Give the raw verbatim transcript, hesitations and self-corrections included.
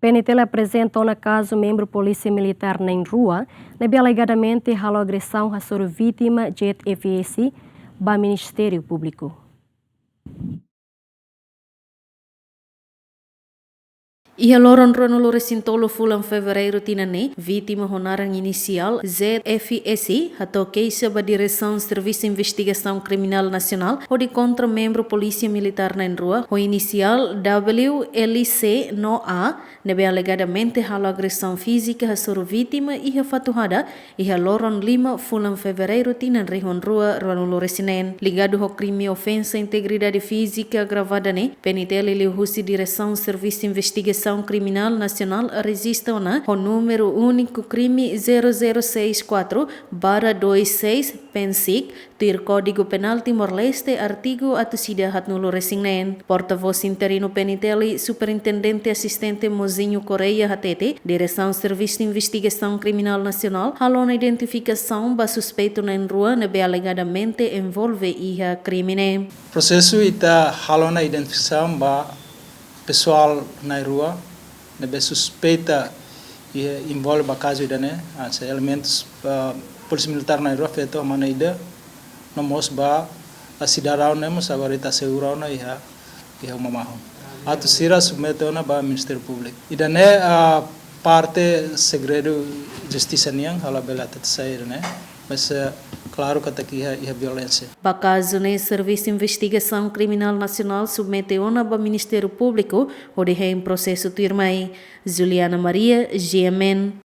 P N T L aprezenta ona kazu membru Polísia Militár na'in-rua ne'ebé alegadamente halo agresaun hasoru vítima Z F S ba Ministériu Públiku. Iha loron ruanulu-resin-tolu fulan Fevereiru tinan ne'e, vítima ho naran inisiál Z F S hato'o keixa ba Diresaun Servisu Investigasaun Kriminál Nasionál hodi kontra membru Polísia Militár na'in-rua ho inisiál W L C no A, ne'ebé alegadamente halo agresaun fízika hasoru vítima iha Fatuhada, iha loron lima fulan Fevereiru tinan rihun rua ruanulu-resin-neen. Ligadu ho krime ofensa integridade fízika agravada ne'e, P N T L liuhusi Diresaun Servisu Investigasaun Kriminál Nasionál rejista ona ho númeru úniku krime zero zero seis quatro barra dois seis PENSIC, tuir Kódigu Penál Timor-Leste, artigu atus ida haatnulu-resin-neen. Portavós interinu P N T L, Superintendente Asistente Mozinho Correia hatete, Diresaun Servisu Investigasaun Kriminál Nasionál halo ona identifikasaun ba suspeitu na'in-rua ne'ebé alegadamente envolve iha krime ne'e. Prosesu ita halo ona identifikasaun ba pesoál na'in-rua ne'ebé suspeita iha envolve ba kazu ida-ne'e, hanesan elementus, ah, Polísia Militár na'in-rua feto, mane ida, no mós ba, ah, sidadaun ne'e mós agora ita asegura ona iha, iha uma mahon. Atu sira submete ona ba Ministériu Públiku. Ida-ne'e, ah, parte segredu justisa nian, ha'u labele hatete saida ne'e, mas, eh, klaru katak iha, iha violénsia. Ba kazu ne'e, Servisu Investigasaun Kriminál Nasionál submete ona ba Ministériu Públiku hodi hein prosesu tuirmai. Juliana Maria, G M N.